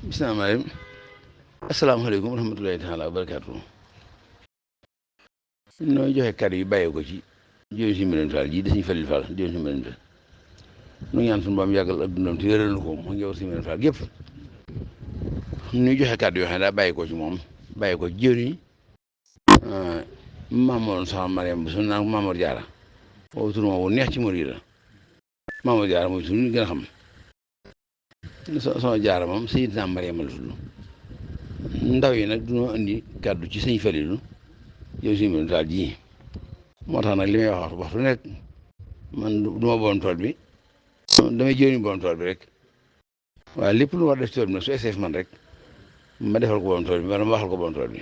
bisimilah. asalaamaaleykum wa rahmatulahi taala wa barakaatu. nooy joxe kàddu yi bàyyee ko ci jëwén si Mbiram Fall ji di suñu Falil Fall jëwén si Mbiram Fall nu ñaan suñu boom yàggal ak dundam te wéral na ko mu ngi si Mbiram Fall gépp nuy joxe kàddu yoo xam ne daa bàyyi ko ci moom bàyyi ko ci jëwén yi Mamour sama Mariam bu suñu naan Mamour Diarra boobu tur moom bu neex ci murid la Mamour Diarra mooy suñu gën a xam sama Diarra moom Seydina Mariam la tudd ndaw yi nag dunoo indi kàddu ci sëñ Falilu yow si Mbiram Fall ji moo tax nag li may wax waxtu nekk man du ma borom tool bi damay jëriñ borom tool bi rek waaye lépp lu war def ci tool bi nag su essayé man rek ma defal ko borom tool bi wala ma waxal ko borom tool bi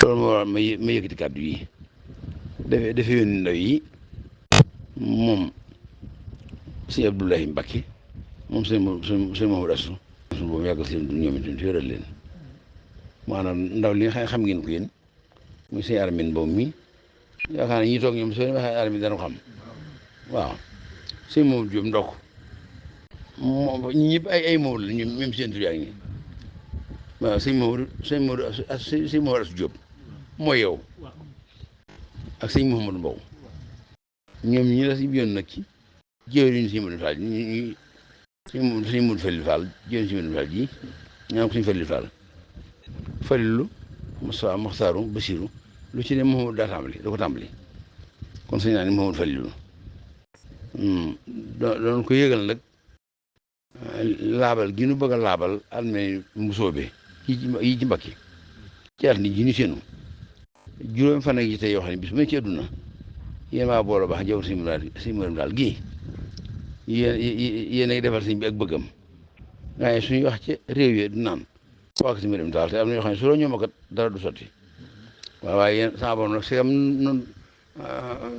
loolu moo waral ma yëkkati kàddu yi dafa yónni ndaw yi moom sëñ Abdoulahi Mbacke moom sëñ Mamadou Assou suñu boobu yàggal seen du ñoom itam wéral leen maanaam ndaw li nga xam ngeen ko yéen muy sëñ Armin boobu mi yaakaar naa ñi toog ñoom soo leen waxee Armin dana ko xam waaw sëñ Mamadou Diop ndokk moom ñi ñëpp ay Mamadou la ñoom même seen tur yaa ngi waaw sëñ Mamadou Assou Diop mooy yow ak sëñ Mouhamadou Mbow ñoom ñi la si yoon nag ci jëwriñ si Mbiram Fall ñi sëñ Modou Falil Fall jëwriñ si Mbiram Fall ji ñaan ko sëñ Falil Fall Falilu Moussa Moxtaaru Basiru lu ci ne Mouhamadou daa tàmbali da ko tàmbali kon sëñ naa ni Mouhamadou Falilu doon ko yëgal nag laabal gi nu bëgg a laabal almee mbusoobe yi ci mbakki ci at ni ji ñu seenu juróom fan ak yi tey yoo xam ne bis bu ne ci àdduna yéen waa booloo baax jaww si Mbiram Fall gii yéen a ngi defal sëñ bi ak bëggam waaye suñuy wax ci réew yi du naan waa si Mbiram Fall te am na yoo xam ne su la ñoom kat dara du sotti waaye yéen sama borom nag segam noonu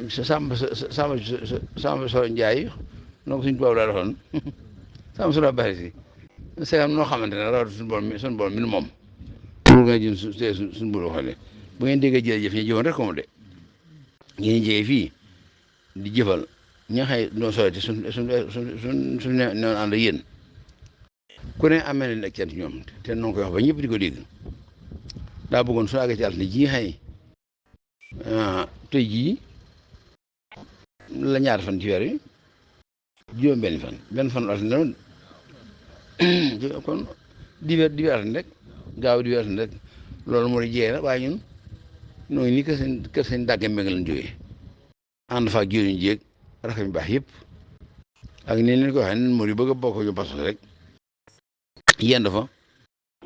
Samba Sow Ndiaye donc suñ tubaab daa defoon Samba Sow bari si segam noo xamante ne rawatu suñu borom mi nu moom loolu nga jëm suñu buru xale bu ngeen déggee jërëjëf ñu jëfoon rek ko mu de ngeen jege fii di jëfal ña xëy noo soyte suñ ne ànd yéen ku ne amee leen ak cant ñoom te noonu koy wax ba ñëpp di ko dégg daa bëggoon su àggee ci altine ji xëy tey jii la ñaata fan ci weer yi juróom benn fan altine kon diwer altine rek gaaw diwer altine rek loolu moo di jeex la waaye ñun nooy ni kër seen dàgge mbéng lañ jógee ànd fa ak jëriñ jéeg rakam yu baax yëpp ak ni leen ko waxee nen moo di bëgg a bokk ñu pas rek yend fa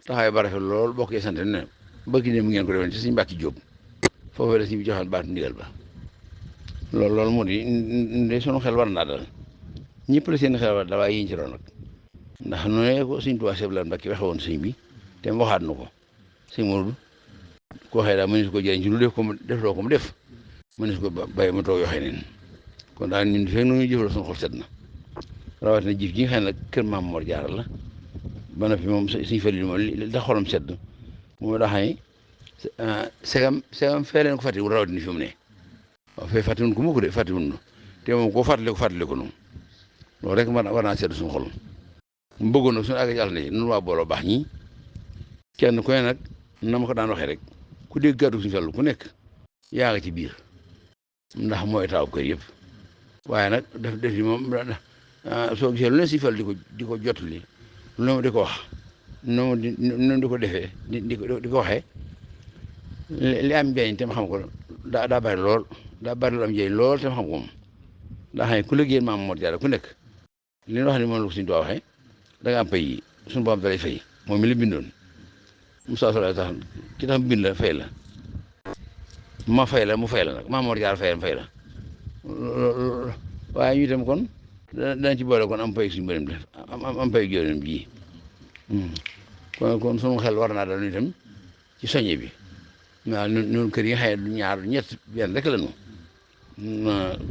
taxawaay ba rafet lool bokk yi sant ne bëgg ne mu ngeen ko defoon ci suñu Mbàkke Jóob foofu la si bi joxoon baatu ndigal ba loolu moo di sunu xel war naa dal ñëpp la seen xel war dal waaye yéen ci doon nag ndax noonu ko suñ Tuubaa Séex Mbàkke waxe woon sëñ bi te mu waxaat na ko sëñ Moodu ko waxee daal mënees ko jëriñ ci lu def loo ko mu def mënees ko bàyyi mu toog yoxee neen kon daal ñun fekk nu ñuy jëfaloo suñu xol set na rawatina jëf ji nga xam ne nag kër Maam Mor Jaara la ba noppi moom suñ Falilu moom li tax xolam sedd moom daa xam segam fee leen ko fàttaliwul rawatina fi mu ne waaw fee fàttaliwul ko mukk de fàttaliwul te moom koo fàttali ko noonu loolu rek war naa sedd suñu xol mu bëggoon nag suñu àgg ci àll nun waa booloo baax ñi kenn ku ne nag na ma ko daan waxee rek ku dégg gàddu suñu Fallu ku nekk yaa nga ci biir ndax mooy taaw kër yëpp waaye nag def yi moom soo gisee lu ne si Fallu di ko jottali lu di ko wax noonu di ko defee di ko waxee li am njëriñ te ma xam ko daa bari lool daa bari lu am njëriñ lool te ma xam ko moom daa xam ne ku liggéeyal Maam Mor Jaara ku nekk li ñu wax ni moom la ko suñu Tuubaa waxee da nga am pay suñu borom da lay fay moom mi la bindoon Moussa Sow tax ki tax mu bind la fay la ma fay la mu fay la nag Maam Mor Jaara fay la waaye ñu itam kon danañ ci boole kon am pay suñu bërim def am pay jóoram ji kon sunu xel war naa dal ñu itam ci soñe bi waaw ñun kër yi nga xam ne du ñaar ñett benn rek la ñu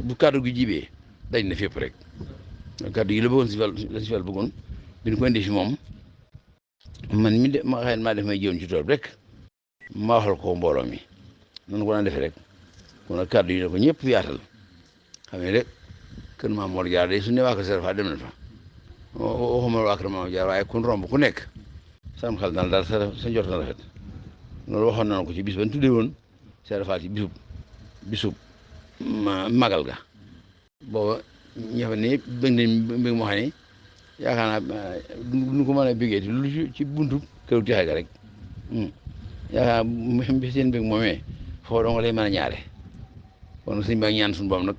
bu kàddu gi jibee dañ na fépp rek kàddu gi la bëggoon si Fall bëggoon bi ñu ko indi fi moom man mi de ma xëy maa def may jëwoon ci tool rek ma waxal ko mbooloo mi noonu ko daan defee rek kon nag kàddu yi ne ko ñëpp yaatal xam ne rek kër Maam Mor Jaara day su ne waa kër Serap Fall dem na fa waxuma waa kër Maam Jaara waaye kun romb ku nekk sam xel daal sa njort na rafet loolu waxoon nañu ko ci bis ba ñu tuddee woon Cheikh Fall ci bisub magal ga booba ña fa ne bëgg nañ mbég moo xam ne yaakaar naa duñu ko mën a bégee te lu ci buntu këru texe ga rek yaakaar naa bi seen mbég moomee foofu dong lay mën a ñaare kon sëñ ba ñaan suñu boom nag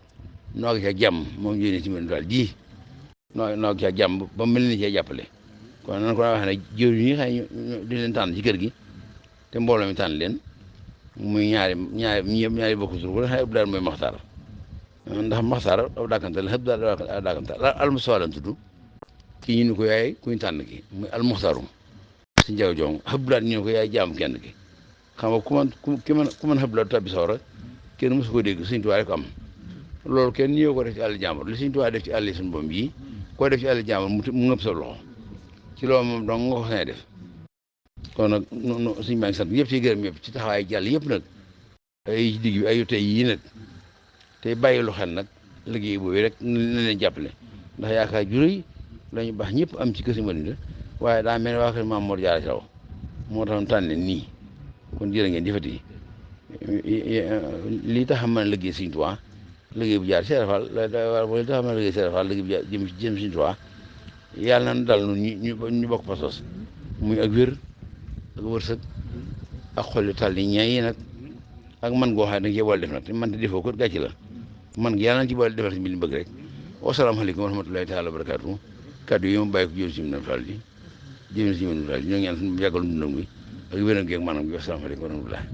noog ci ak jàmm moom jógee ci mën daal ji noog ci ak jàmm ba mel ni cee jàppale kon nan ko wax ne jëw yi nga xam ne di leen tànn ci kër gi te mbooloo mi tànn leen muy ñaari bokk tur ko xëy ëpp daal mooy maxtaar ndax maxtaar aw dàkkante la xëpp daal aw dàkkante almustafa lan tudd kii ñu ni ko yaay kuñ tànn ki muy almuxtaarum si njaw jong xëpp daal ñu ne ko yaay jaam kenn ki xam nga ku man xëpp daal tabbi sawra kenn mosu ko dégg Sëñ Tuubaa rek ko am loolu kenn ñëw ko def ci àll jàmbur li Sëñ Tuubaa def ci àll suñu boom yi koo def ci àll jàmbur mu ngëp sa loxo ci loolu moom donc nga ko sañ def kon nag suñu baa ngi sant yëpp ci gërëm yëpp ci taxawaay jàll yëpp nag ay digg bi ay tey yii nag te bàyyi lu xel nag liggéey boobu rek na leen jàppale ndax yaakaar juróy lañu baax ñëpp am ci kër si Madina waaye daa mel ne waa kër Maam Mor Jaara ci raw moo tax tànn leen nii kon jërë ngeen jëfati lii tax a mën a liggéey Sëñ Tuubaa liggéey bu jaar Cheikh Fall li tax a mën a liggéey Cheikh Fall liggéey bu jaar jëm Sëñ Tuubaa yàlla na dal nun ñu bokk pasos muy ak wér ak wërsëg ak xolli tal ni ñayi nag ak man goo xam ne da nga cee boole def nag te man te defoo ko gàcc la man gi yàlla na ci boole defal si li bëgg rek wasalaamaaleykum wa rahmatulahi taala wa barakaatu kàddu yi ma bàyyi ko jëm si Mame Fall ji jëm si Mame Fall ji ñoo ngi ñaan suñu yàggal dundam gi ak wér ak maanaam gi wasalaamaaleykum wa rahmatulahi